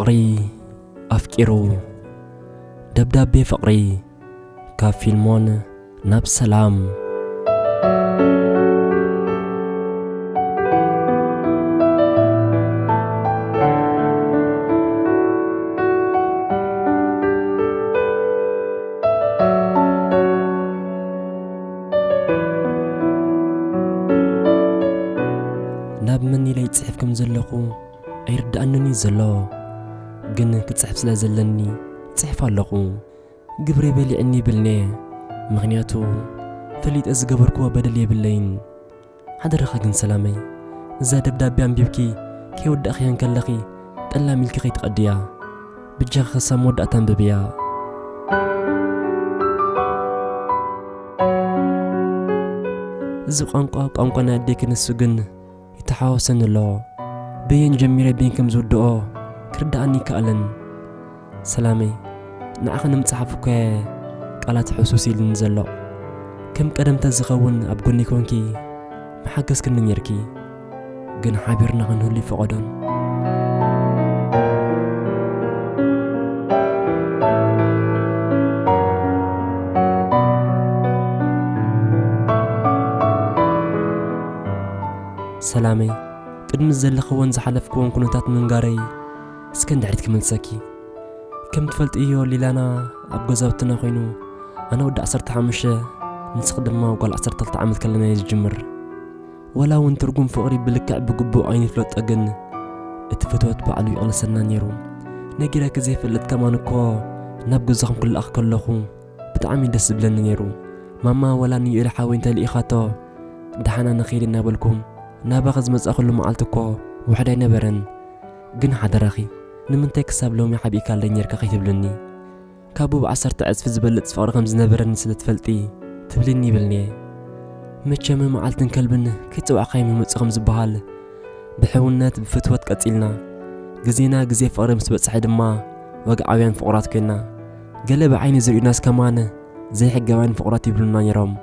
ፍቕሪ ኣፍቂሩ። ደብዳቤ ፍቕሪ ካብ ፊልሞን ናብ ሰላም። ናብ መን ኢለ ይጽሕፍ ከም ዘለኹ ኣይርድኣንን እዩ ዘሎ። ግን ክጽሕፍ ስለ ዘለኒ ጽሕፍ ኣለኹ። ግብረይ በሊዕኒ ይብልኒ፣ ምኽንያቱ ፈሊጠ ዝገበርክዎ በደል የብለይን። ሓደራኻ ግን ሰላመይ፣ እዛ ደብዳቤ ኣንቢብኪ ከይወዳእኽያ እንከለኺ ጠላም ኢልኪ ከይትቐድያ። ብጃኺ ክሳብ መወዳእታ ኣንብብያ። እዚ ቋንቋ፣ ቋንቋ ናይ ኣዴኪ፣ ንሱ ግን ይተሓዋወሰኒ ኣሎ። በየን ጀሚረ በየን ከም ዝውድኦ ክርድኣኒ ይከኣልን። ሰላመይ፣ ንዓኺ ንምጽሓፍ እኮ እየ ቃላት ሕሱስ ኢሉኒ ዘሎ። ከም ቀደም ተዝኸውን ኣብ ጎኒ ኮንኪ ምሓገዝክኒ ኔርኪ። ግን ሓቢርና ክንህሉ ይፈቐዶን። ሰላመይ፣ ቅድሚ ዘለኽዎን ዝሓለፍክዎን ኩነታት ምንጋረይ እስከ እንድሕሪት ክመልሰኪ። ከም ትፈልጥዮ ሊላና ኣብ ገዛውትና ኮይኑ፣ ኣነ ወዲ ዓሰርተ ሓሙሽተ፣ ንስኺ ድማ ጓል ዓሰርተ ክልተ ዓመት ከለና እዩ ዝጅምር። ወላ እውን ትርጉም ፍቕሪ ብልክዕ ብግቡእ ኣይንፍለጦ፣ ግን እቲ ፍትወት ባዕሉ ይቕለሰና ነይሩ። ነጊረኪ ዘይፈልጥ ከማን እኮ ናብ ገዛኹም ክልኣኽ ከለኹ ብጣዕሚ ደስ ዝብለኒ ነይሩ። ማማ ወላ ንዩኤል ሓወይ እንተልኢኻቶ፣ ደሓና ንኸይድ እናበልኩ ናባኺ ዝመጻእኩሉ መዓልቲ እኮ ውሑድ ኣይነበረን። ግን ሓደራኺ፣ ንምንታይ ክሳብ ሎሚ ሓቢእካለይ ኔርካ ከይትብልኒ? ካብ ብዓሰርተ ዕጽፊ ዝበልጽ ፍቕሪ ከም ዝነበረኒ ስለ ትፈልጢ ትብልኒ ይብልኒ እየ። መቸም መዓልትን ከልብን ከይጸዋዕካዮም ይመጹ ከም ዝበሃል፣ ብሕውነት ብፍትወት ቀጺልና። ግዜና ግዜ ፍቕሪ ምስ በጽሐ ድማ ወግዓውያን ፍቑራት ኮይና። ገለ ብዓይኒ ዝርእዩናስ ከማን ዘይሕጋውያን ፍቑራት ይብሉና ነይሮም።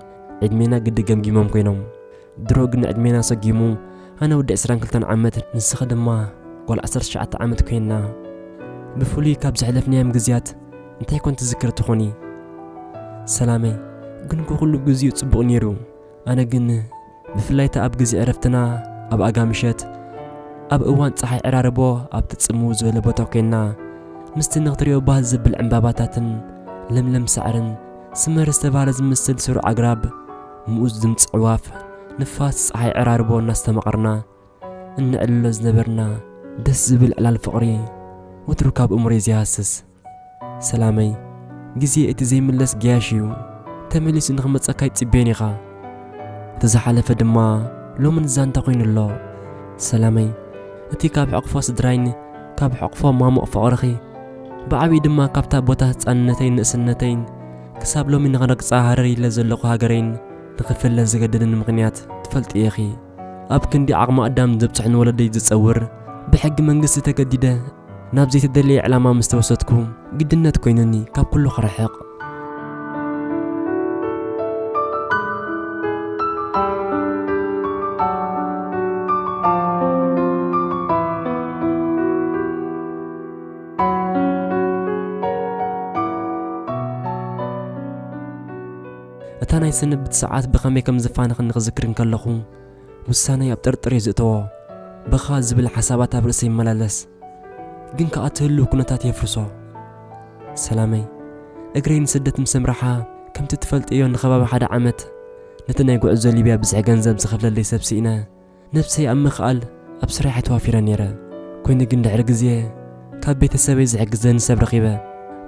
ዕድሜና ግዲ ገምጊሞም ኮይኖም። ድሮ ግን ዕድሜና ሰጊሙ፣ ኣነ ወዲ ዕስራን ክልተን ዓመት፣ ንስኺ ድማ ጓል ዓሰርተ ትሽዓተ ዓመት ኮይና። ብፍሉይ ካብ ዘሕለፍናዮም ግዜያት እንታይ ኮን ትዝክሪ ትኾኒ? ሰላመይ፣ ግን እኮ ኩሉ ግዜኡ ጽቡቕ ነይሩ። ኣነ ግን ብፍላይ እታ ኣብ ግዜ ዕረፍትና ኣብ ኣጋ ምሸት፣ ኣብ እዋን ጸሓይ ዕራርቦ ኣብቲ ጽምው ዝበለ ቦታ ኮይንና፣ ምስቲ ንኽትሪኦ ባህ ዘብል ዕምባባታትን ለምለም ሳዕርን ስመር ዝተባህለ ዝመስል ስሩዕ ኣግራብ፣ ምኡዝ ድምጺ ኣዕዋፍ፣ ንፋስ ጸሓይ ዕራርቦ እናስተማቐርና እነዕልሎ ዝነበርና ደስ ዝብል ዕላል ፍቕሪ ወትሩ ካብ እምሮይ ዘይሃስስ። ሰላመይ፣ ግዜ እቲ ዘይምለስ ገያሽ እዩ። ተመሊሱ ንኽመጸካ ኣይትጽበዮን ኢኻ። እቲ ዝሓለፈ ድማ ሎምን ዛንታ ኮይኑ ኣሎ። ሰላመይ፣ እቲ ካብ ሕቕፎ ስድራይን ካብ ሕቕፎ ማሙቕ ፍቕርኺ፣ ብዓብዪ ድማ ካብታ ቦታ ህጻንነተይን ንእስነተይን ክሳብ ሎሚ ንኽረግጻ ሃረር ኢለ ዘለኹ ሃገረይን ንኽፍለ ዘገደደኒ ምኽንያት ትፈልጢ ኢኺ። ኣብ ክንዲ ዓቕሚ ኣዳም ዘብጽሑን ወለደይ ዝጸውር፣ ብሕጊ መንግስቲ ተገዲደ ናብ ዘይተደለየ ዕላማ ምስ ተወሰድኩ፣ ግድነት ኮይኑኒ ካብ ኩሉ ክርሕቕ። እታ ናይ ስንብት ሰዓት ብኸመይ ከም ዘፋነኸኒ ክዝክር እንከለኹ፣ ውሳነይ ኣብ ጥርጥር እየ ዝእተዎ። ብኻ ዝብል ሓሳባት ኣብ ርእሰይ ይመላለስ። ግን ከኣ እቲ ህልው ኩነታት የፍርሶ። ሰላመይ፣ እግረይ ንስደት ምስ ኣምርሓ፣ ከምቲ ትፈልጥዮ ንከባቢ ሓደ ዓመት ነቲ ናይ ጉዕዞ ሊብያ ብዝሒ ገንዘብ ዝኸፍለለይ ሰብ ስኢነ፣ ነብሰይ ኣብ ምኽኣል ኣብ ስራሐይ ተዋፊረ ነይረ። ኮይኑ ግን ድሕሪ ግዜ ካብ ቤተሰበይ ዝሕግዘኒ ሰብ ረኺበ።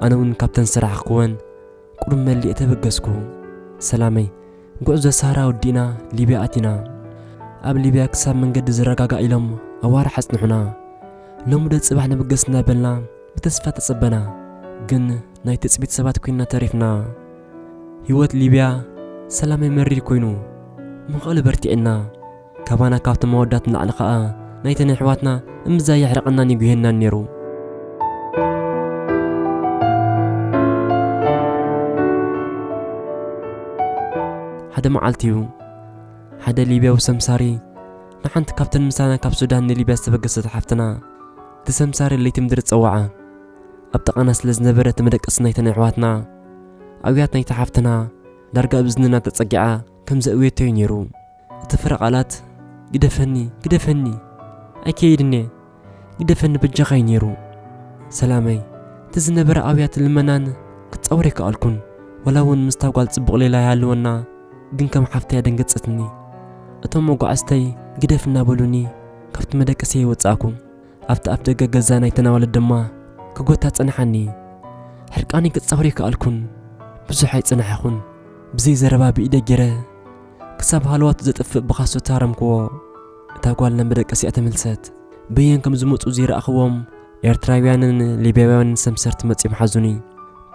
ኣነ እውን ካብተን ዝሰራሕክወን ቁሩብ መሊእ ተበገስኩ። ሰላመይ፣ ጉዕዞ ሳህራ ወዲእና ሊብያ ኣቲና። ኣብ ሊብያ ክሳብ መንገዲ ዝረጋጋእ ኢሎም ኣዋርሕ ኣጽንሑና። ሎሚ ዶ ጽባሕ ንብገስ እናበልና ብተስፋ ተጸበና። ግን ናይ ትጽቢት ሰባት ኮይንና ተሪፍና። ህይወት ሊብያ ሰላመይ መሪር ኮይኑ፣ ምኽኣሉ በርቲዕና። ካባና ካብቶም ኣወዳት ንላዕሊ ኸኣ ናይተን ኣሕዋትና እምብዛ የሕርቐናን ይጉህየናን ነይሩ። ሓደ መዓልቲ እዩ፣ ሓደ ሊብያዊ ሰምሳሪ ንሓንቲ ካብተን ምሳና ካብ ሱዳን ንሊብያ ዝተበገሰት ሓፍትና እቲ ሰምሳሪ ለይቲ ምድሪ ጸዋዓ። ኣብ ጥቓና ስለ ዝነበረ እቲ መደቀሲ ናይተን ኣሕዋትና፣ ኣውያት ናይቲ ሓፍትና ዳርጋ ኣብ እዝንና ተጸጊዓ ከም ዘእውየቶ እዩ ነይሩ። እቲ ፍረ ቃላት "ግደፈኒ፣ ግደፈኒ፣ ኣይከይድን እየ፣ ግደፈኒ በጃኻ" እዩ ነይሩ። ሰላመይ፣ እቲ ዝነበረ ኣውያት ልመናን ክጻወር ኣይከኣልኩን። ዋላ እውን ምስታ ጓል ጽቡቕ ሌላ ይሃልወና፣ ግን ከም ሓፍተይ ኣደንገጸትኒ። እቶም መጓዕዝተይ ግደፍ እናበሉኒ ካብቲ መደቀሲ ይወጻእኩ። ኣብቲ ኣፍ ደገ ገዛ ናይተን ኣዋልድ ድማ ክጎታ ጸንሓኒ። ሕርቃነይ ክጻወር ኣይከኣልኩን። ብዙሕ ኣይጸናሕኹን። ብዘይ ዘረባ ብኢደ ገይረ ክሳብ ሃለዋቱ ዘጥፍእ ብኻሶት ሃረምክዎ። እታ ጓል ናብ መደቀሲኣ ተመልሰት። በየን ከም ዝመጹ ዘይረኣኽዎም ኤርትራውያንን ሊብያውያንን ሰምሰርቲ መጺኦም ሓዙኒ።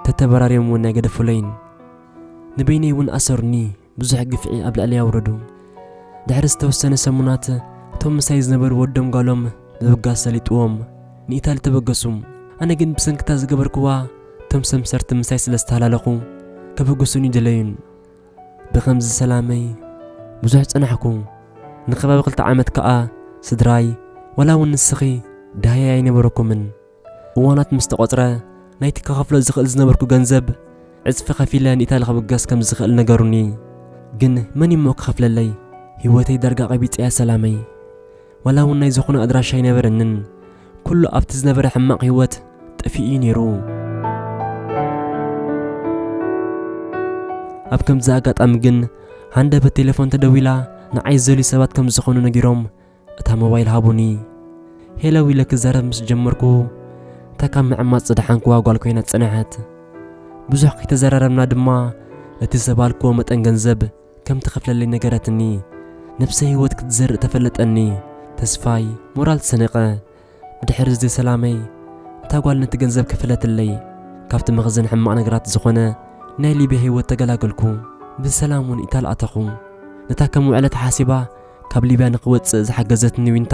ተተበራርዮም እውን ኣይገደፉለይን። ንበይነይ እውን ኣሰሩኒ። ብዙሕ ግፍዒ ኣብ ልዕለይ ኣውረዱ። ድሕሪ ዝተወሰነ ሰሙናት እቶም ምሳይ ዝነበሩ ወዶም ጓሎም ምብጋስ ሰሊጥዎም ንኢታሊ ተበገሱ። ኣነ ግን ብሰንክታ ዝገበርክዋ እቶም ሰምሰርቲ ምሳይ ስለ ዝተሃላለኹ ከበግሱኒ ደለዩን። ብኸምዚ ሰላመይ ብዙሕ ጸናሕኩ። ንከባቢ ክልተ ዓመት ከኣ ስድራይ ዋላ እውን ንስኺ ደሃያይ ኣይነበረኩምን። እዋናት ምስ ተቖጽረ፣ ናይቲ ክኸፍሎ ዝኽእል ዝነበርኩ ገንዘብ ዕጽፊ ከፊለ ንኢታሊ ክብገስ ከም ዝኽእል ነገሩኒ። ግን መን እሞ ክኸፍለለይ? ህይወተይ ዳርጋ ቀቢጸያ ሰላመይ። ዋላ እውን ናይ ዝኾነ ኣድራሻ ኣይነበረንን። ኩሉ ኣብቲ ዝነበረ ሕማቕ ህይወት ጠፊኡ እዩ ነይሩ። ኣብ ከምዚ ኣጋጣሚ ግን ሃንደበት ቴሌፎን ተደዊላ ንዓይ ዝደልዩ ሰባት ከም ዝኾኑ ነጊሮም እታ ሞባይል ሃቡኒ። ሄሎ ኢለ ክዛረብ ምስ ጀመርኩ፣ እታ ካብ ምዕማጽ ዝደሓንክዋ ጓል ኮይና ጸንሐት። ብዙሕ ከይተዘራረብና ድማ፣ እቲ ዝተባልክዎ መጠን ገንዘብ ከም ትኸፍለለይ ነገረትኒ። ነብሰ ህይወት ክትዘርእ ተፈለጠኒ። ተስፋይ፣ ሞራል ተሰነቐ። ብድሕሪ እዚ ሰላመይ፣ እታ ጓል ነቲ ገንዘብ ከፈለትለይ። ካብቲ መኽዘን ሕማቕ ነገራት ዝኾነ ናይ ሊብያ ህይወት ተገላገልኩ። ብሰላም እውን ኢታሊ ኣተኹ። ነታ ከም ውዕለት ሓሲባ ካብ ሊብያ ንኽወጽእ ዝሓገዘትኒ ዊንታ፣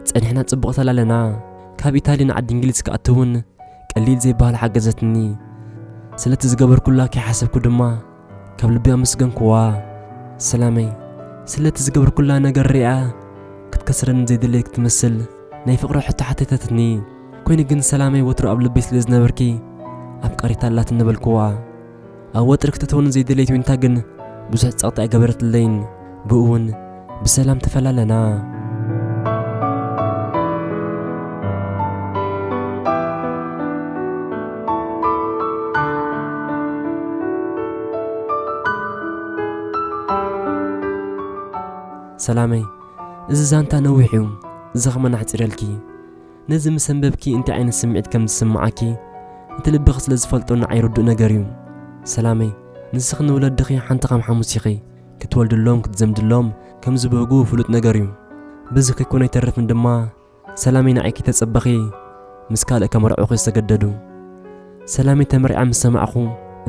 ጸኒሕና ጽቡቕ ተላለና። ካብ ኢታሊ ንዓዲ እንግሊዝ ክኣቱ እውን ቀሊል ዘይበሃል ሓገዘትኒ። ስለቲ ዝገበርኩላ ከይሓሰብኩ ድማ ካብ ልቢ ኣመስገንኩዋ። ሰላመይ፣ ስለቲ ዝገበርኩላ ነገር ሪኣ ክትከስረኒ ዘይደለየት ክትመስል ናይ ፍቕሪ ሕቶ ሓተተትኒ። ኮይኑ ግን ሰላመይ ወትሩ ኣብ ልበይ ስለ ዝነበርኪ ኣፍቃሪታ ኣላትኒ በልኩዋ። ኣብ ወጥሪ ክተእትወኒ ዘይደለየት ዊንታ ግን ብዙሕ ጸቕጢ ኣይገበረትለይን። ብኡ እውን ብሰላም ተፈላለና። ሰላመይ፣ እዚ ዛንታ ነዊሕ እዩ። እዚ ኸማን ኣሕጺረልኪ። ነዚ ምስ ኣንበብኪ እንታይ ዓይነት ስምዒት ከም ዝስምዓኪ እቲ ልብኺ ስለ ዝፈልጦ ንዓይ ርዱእ ነገር እዩ። ሰላመይ፣ ንስኺ ንወለድኺ ሓንቲ ከም ሓሙስ ኢኺ። ክትወልድሎም፣ ክትዘምድሎም ከም ዝበህጉ ፍሉጥ ነገር እዩ። በዚ ከይኮነ ኣይተርፍን ድማ፣ ሰላመይ ንዓይ ከይተጸበኺ ምስ ካልእ ከመርዕኹ ዝተገደዱ። ሰላመይ ተመርዓ ምስ ሰማዕኹ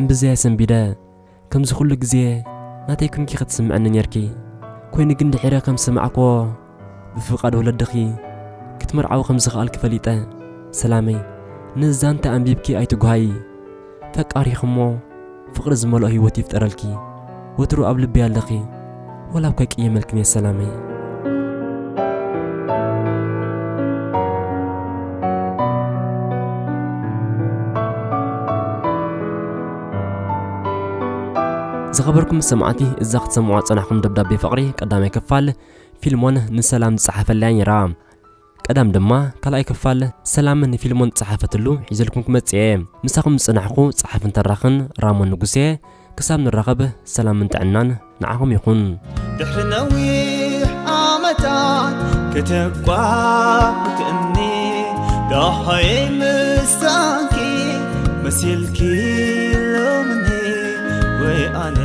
እምብዘያ ሰንቢደ። ከምዚ ኩሉ ግዜ ናተይ ኩንኪ ክትስምዐኒ ኔርኪ። ኮይኑ ግን ድሒረ ከም ዝሰማዕክዎ ብፍቓድ ወለድኺ ክትመርዓዊ ከም ዝኸኣልኪ ፈሊጠ። ሰላመይ፣ ነዚ ዛንታ ኣንቢብኪ ኣይትጉሃዪ። ፈቃሪኺ እሞ ፍቕሪ ዝመልኦ ህይወት ይፍጠረልኪ። ወትሩ ኣብ ልቢ ኣለኺ። ወላ እኳ ይቅየመልክን እየ ሰላመይ። ዝኸበርኩም ሰማዕቲ፣ እዛ ክትሰምዑዋ ዝጸናሕኩም ደብዳቤ ፍቕሪ ቀዳማይ ክፋል ፊልሞን ንሰላም ዝጸሓፈለያ ነይራ። ቀዳም ድማ ካልኣይ ክፋል ሰላም ንፊልሞን ዝጸሓፈትሉ ሒዘልኩም ክመጽእ እየ። ምሳኹም ዝጸናሕኩ ጸሓፍን ተራኽን ራሞን ንጉሴ። ክሳብ ንራኸብ ሰላምን ጥዕናን ንዓኹም ይኹን። ድሕሪ ነዊሕ ዓመታት ከተቋርጽኒ ደሃየ ምሳኪ መሲልኪ ሎምኒ ወይ ኣነ